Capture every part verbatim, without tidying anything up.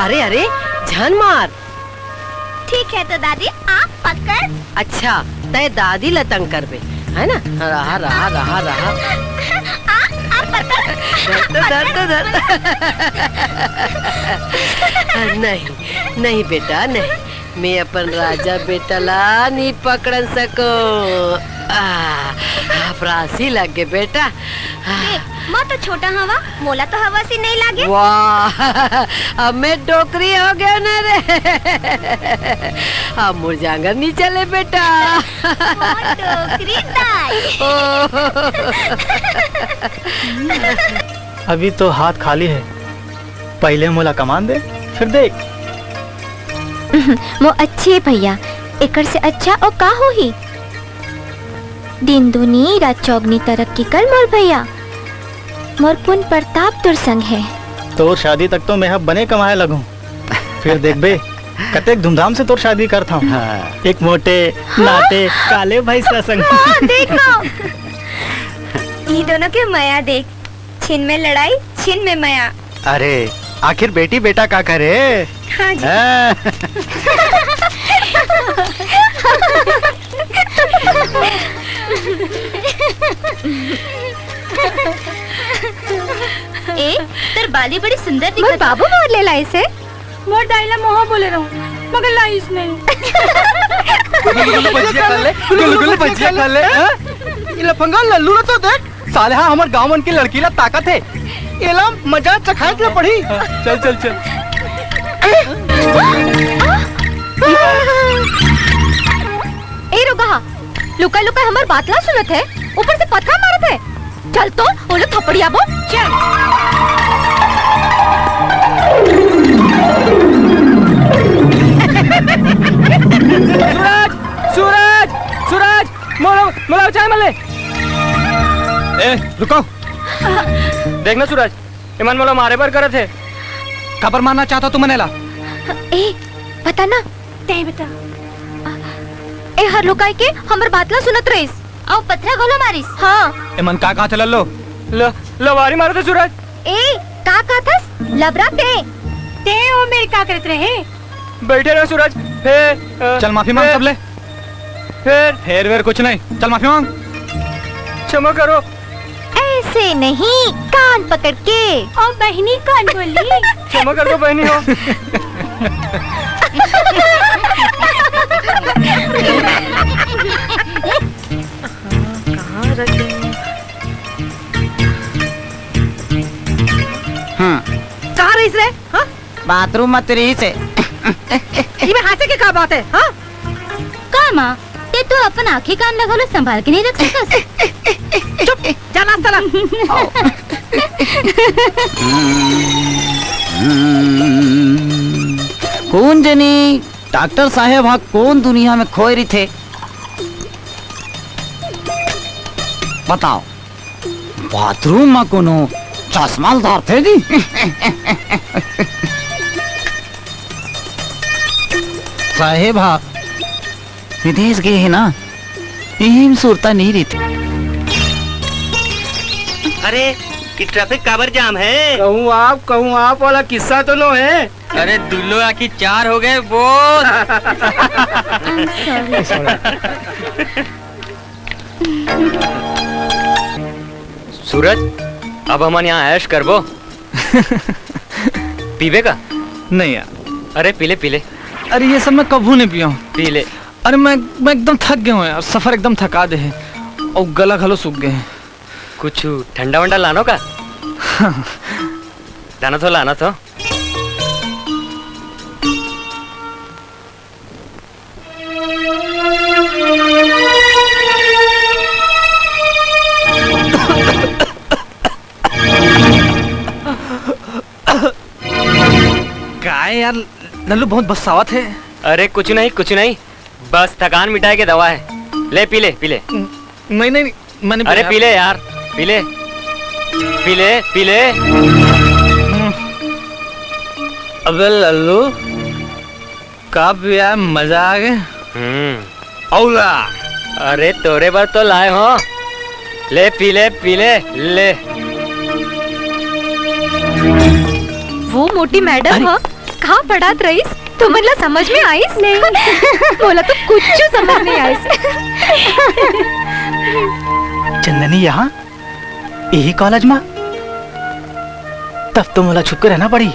अरे, अरे, झन मार। ठीक है तो दादी, आप पकड़। अच्छा, तय दादी ला तंग करबे, है ना? रहा, रहा, रहा, रहा। आ, आप पकड़। धर, धर, धर, धर। नहीं, नहीं बेटा, नहीं। मैं अपन राजा बेटा ला नी पकड़न सको। आ, हफरासी लग गे बेटा। आ। ए, मैं तो छोटा हवा, मोला तो हवासी नहीं लागे। वाह, अब मैं डोकरी हो गया ना रे। अब मोर जांगर नहीं चले बेटा। मोर डोकरी दाई। ओ। अभी तो हाथ खाली है, पहले मोला कमान दे, फिर देख। मो अच्छे भैया, एकर से अच्छा और का होही? दिन दूनी रात चौगनी तरक्की कर मोर भैया, मोर पुन प्रताप तोर संग है। तोर शादी तक तो मैं अब बने कमाए लगूं, फिर देखबे कतेक धूमधाम से तोर शादी करथंव। हाँ। एक मोटे, हाँ? नाटे काले भैंसा संग। माँ, देख ना। ई दोनों के मया देख, छिन में लड़ाई, छिन में मया। अरे, आखिर बेटी बेटा का करे? हाँ जी। हाँ। ए, तोर बाली बड़ी सुंदर दिखत हे। बाबू मोर ले लाइस हे। मोर दाई ला मोहा बोले रहूं, मगर लाइस नहीं। गुलगुल भजिया खा ले, गुलगुल भजिया खा ले, हाँ? ये लफंगा लल्लू ला तो देख, साले हा हमर गांव मन के लड़की ला ताकत हे। एला मजा चखाए के पड़ी। चल, चल, चल। ए रोगहा, लुकाई लुकाई हमर बात ला सुनत हे, ऊपर से पथरा मारत हे। चल तो, ओला थपड़ियाबो, चल। सूरज, सूरज, सूरज, मोला, मोला चाय मले। ए, रुको। देख ना सूरज, एमन मोला मारे बर करत हे। काबर मारना चाहत हो तुमन एला? ए, बता ना। तैं बता। ए हर लुकाई के हमर बात ला सुनत रहिस। अउ पथरा घलो मारिस। हाँ। एमन का कहत हे लल्लो? ल-, लवारी मारत हे सूरज। ए, का कहत हस? लबरा तैं। तैं ओ मेर का करत रहे? बइठे रह सूरज। फेर, अ, चल माफी मांग फेर, सबले। फेर। फेर वेर कुछ नहीं, चल माफी मांग। क्षमा करो। ऐसे नहीं, कान पकड़ के। ओ बहिनी, कान बोली। क्षमा कर दो बहिनी हो। कहाँ रखे? हम्म। कहाँ रहिस रे? हाँ? बाथरूम म तो रहिस हे। इमे हाँसे के का बात हे, हाँ? का माँ, तैं तो अपन आँखी कान ला घलो संभाल के नहीं रख सकस? चुप, जा नाश्ता ला। कोन जनी डॉक्टर साहेब हा कोन दुनिया में खोए रहिथे? बताओ। बाथरूम म कोनो चश्मा ल धरथे जी। साहेब हा विदेश गे हे ना, इही म सुरता नइ रहिथे। अरे, ये ट्रैफिक काबर जाम हे? कहूँ आप, कहूँ आप वाला किस्सा तो नो हे? अरे दुल्लो आखिर चार हो गए बोस। सूरज, अब हमन यहाँ ऐश करबो। पीबे का? नहीं यार। अरे पीले, पीले। अरे ये सब मैं कभू नहीं पिया हूँ। पीले। अरे मैं, मैं एकदम थक गया हूँ यार, सफर एकदम थका दे हे अउ गला घलो सूख गए हे। कुछ ठंडा वंडा लानो का? लाना थो, लाना थो। काय यार, लल्लू बहुत बस्सावत हे। अरे कुछ नहीं, कुछ नहीं, बस थकान मिटाए के दवा हे। ले पी ले, पी ले। नहीं, नहीं, नहीं, मैंने अरे पी ले यार, पी ले, पी ले, पी ले। हम्म। अबे लल्लू, का पिया, मजा आ गया। हम्म। औला। अरे तोरे बर तो लाए हो, ले पी ले, पी ले, ले। वो मोटी मैडम अरे। हा, का पढ़ात रहिस? तुमन ला समझ में आइस? नहीं। मोला तो कुछ समझ नहीं आइस। चंदनी, यहाँ यही कॉलेज में? तब तो मोला छुप के रहना पड़ी।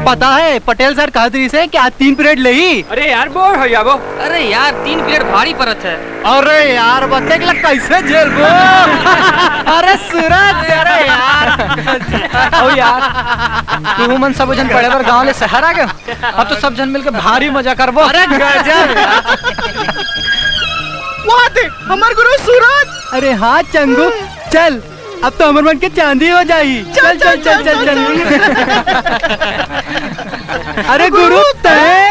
पता है, पटेल सर कहत रहिस हे कि आज तीन पीरियड लेही। अरे यार, बोर हो जाबो। अरे यार, तीन पीरियड भारी परत है। अरे यार, बच्चे के ला कैसे झेलबो? अरे सूरज, अरे यार। ओ यार, तुमन सब झन पढ़े बर गांव ले शहर आ गए। अब तो सब झन मिलके भारी मजा करबो। अरे गजब यार। वाह दे, हमर गुरु सूरज। अरे हाँ चंगू, चल, अब तो हमर मन के चांदी हो जाही। चल, चल, चल, चल, चल। अरे गुरु, तय?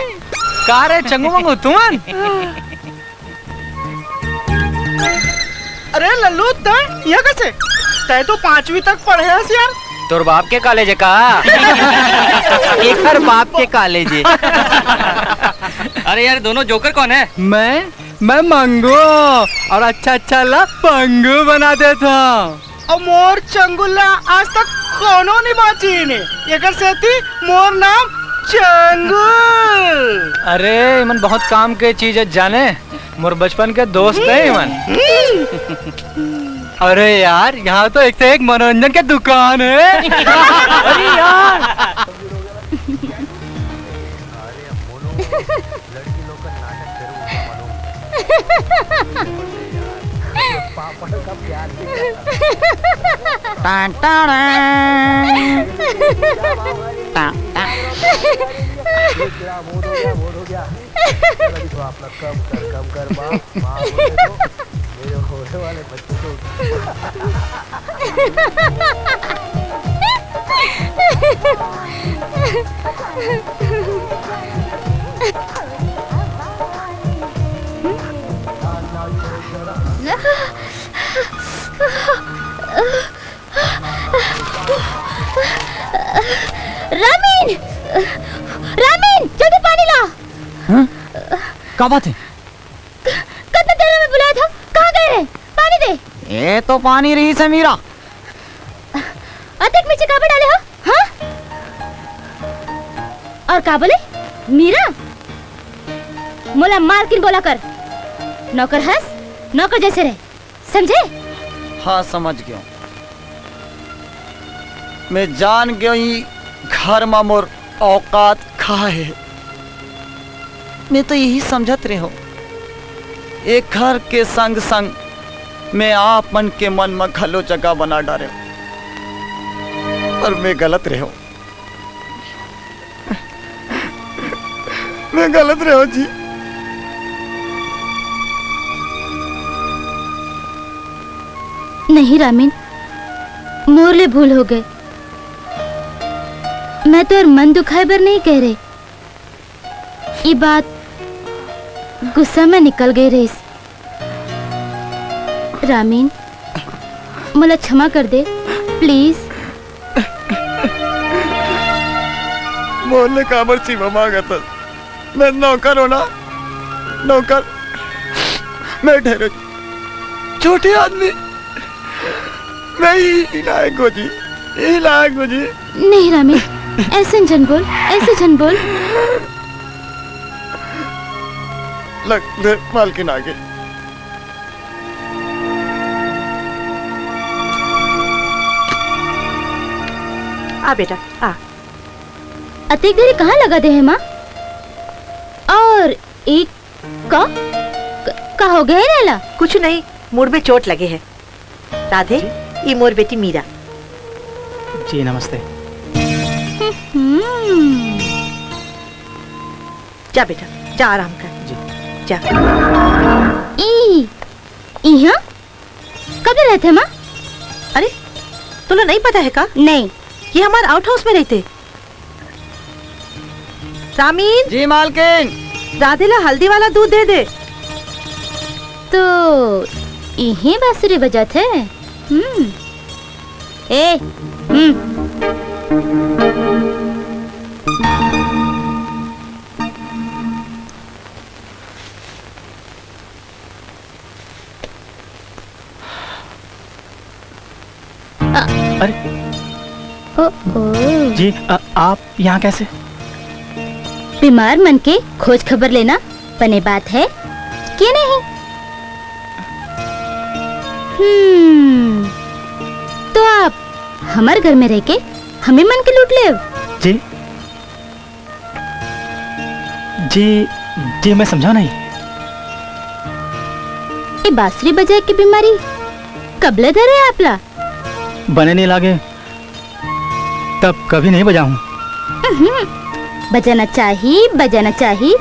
का रे चंगू मंगू, तुमन? अरे लल्लू, तय यहाँ कैसे? तय तो पांचवी तक पढ़े हस यार। तोर बाप के कॉलेज है का? एकर बाप के कॉलेज है। अरे यार, दोनों जोकर कौन है? मैं, मैं मंगू, और अच्छा अच्छा ला पंगू बना देत हूँ। और मोर चंगुल ला आज तक कोनो नहीं बांचिन हे। एकर सेती मोर नाम चंगुल। अरे, इमन बहुत काम के चीज है जाने, मोर बचपन के दोस्त है इमन। अरे यार, यहाँ तो एक से एक मनोरंजन के दुकान है। अरे यार। टां, टां, टां। टां, टां। रामीन! रामीन, जल्दी पानी ला। हाँ? का बात है? कतना देर में बुलाया था, कहाँ गए रहे? पानी दे। ये तो पानी रहिस हे मीरा। अतेक मिर्ची काबर डाले हो, हाँ? और का बोले? मीरा? मोला मालकिन बोला कर। नौकर हस, नौकर जैसे रहे, समझे? हाँ, समझ गयो। मैं जान गयो, ई घर मा मोर औकात का हे। मैं तो यही समझत रेहों, ए घर के संग-संग मैं आप मन के मन म घलो जगह बना डारेंव, पर मैं गलत रेहों, मैं गलत रेहों जी। नहीं रामिन, मोर ले भूल हो गए। मैं तोर मन दुखाए बर नहीं कह रहे, ई बात गुस्सा में निकल गई रहिस। रामीन, मोला क्षमा कर दे, please। मोर ले काबर क्षमा मांगत हस? मैं नौकर हों ना, नौकर। मैं ठहरो छोटे आदमी। मैं ही लायक हों जी, ही लायक हों जी। नहीं रामीन, ऐसे झन बोल, ऐसे झन बोल। लग दे मालकिन आगे। आ बेटा, आ। अतेक देरी कहाँ लगा दे हे माँ? और एक का, का, का हो गया है लैला? कुछ नहीं, मुड़ में चोट लगे है। राधे, जी? ई मोर बेटी मीरा। जी, नमस्ते। हम्म। जा बेटा, जा आराम कर। जी। जा। ई, इहाँ? कब रहते माँ? अरे, तोला नहीं पता है का? नहीं। ये हमार आउट हाउस में रहते। रामीन। जी मालकिन। राधे ला हल्दी वाला दूध दे दे। तो इही बांसुरी बजाथे। हम्म। ए, हम्म। अरे। ओ, ओ। जी, अ, आप यहाँ कैसे? बीमार मन के खोज खबर लेना बने बात है कि नहीं? हम्म, तो आप हमर घर में रह के हमें मन के लूट लेव? जी, जी, जी, मैं समझा नहीं। ये बांसुरी बजाए के बीमारी कब ले धरे आप ला? बने नहीं लागे, तब कभी नहीं बजाऊं। उहुं, बजाना चाही, बजाना चाही।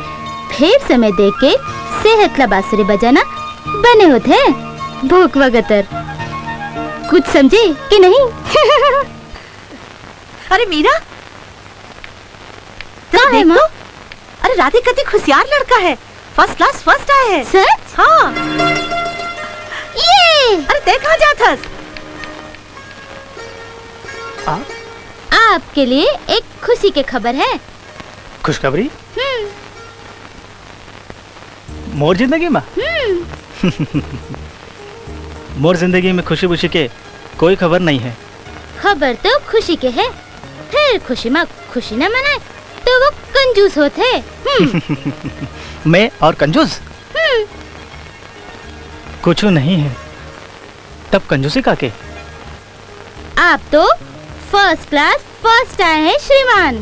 फेर समय दे के सेहत ला बांसुरी बजाना बने होथे। भोकवा गतर, कुछ समझे कि नहीं? अरे मीरा, का है, देख माँ? तो। अरे राधे कति खुशियार लड़का है, फर्स्ट क्लास फर्स्ट आए है। सच? हाँ। ये। अरे देख कहाँ जात हस। आ? आपके लिए एक खुशी के खबर है। खुशखबरी? हम्म। मोर जिंदगी में? हम्म। मोर जिंदगी में खुशी बुशी के कोई खबर नहीं है। खबर तो खुशी के है, फिर खुशी में खुशी न मनाए तो वो कंजूस होथे। हम्म। मैं और कंजूस? हम्म। कुछ नहीं है, तब कंजूसी का के? आप तो फर्स्ट क्लास फर्स्ट आए हैं श्रीमान।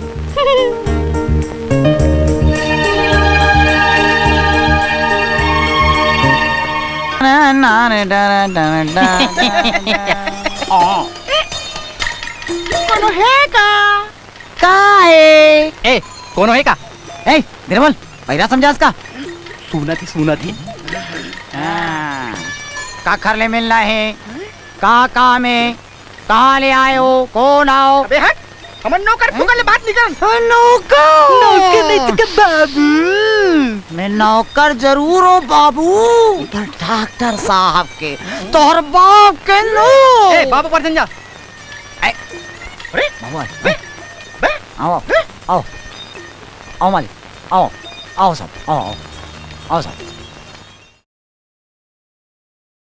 कोनो हे का? का हे? ए, कोनो हे का? ए, निर्मल, पैरा समझास का? सुना थी, सुना थी। हाँ, काखर ले मिलना है? का काम है? कहाँ ले आए हो? कौन आओ? अबे हट, हमन नौकर फुकर ले बात नहीं करन। हाँ, नौकर। नौकर नहीं तो क्या बाबू? मैं नौकर जरूर हूँ बाबू। पर डॉक्टर साहब के, तोहर बाप के नो। ए, बाबू पर जा। ए, अरे, बाबू, बे, बे, आओ, बे। आओ, आओ मालिक, आओ, आओ साहब, आओ, आओ, आओ साहब।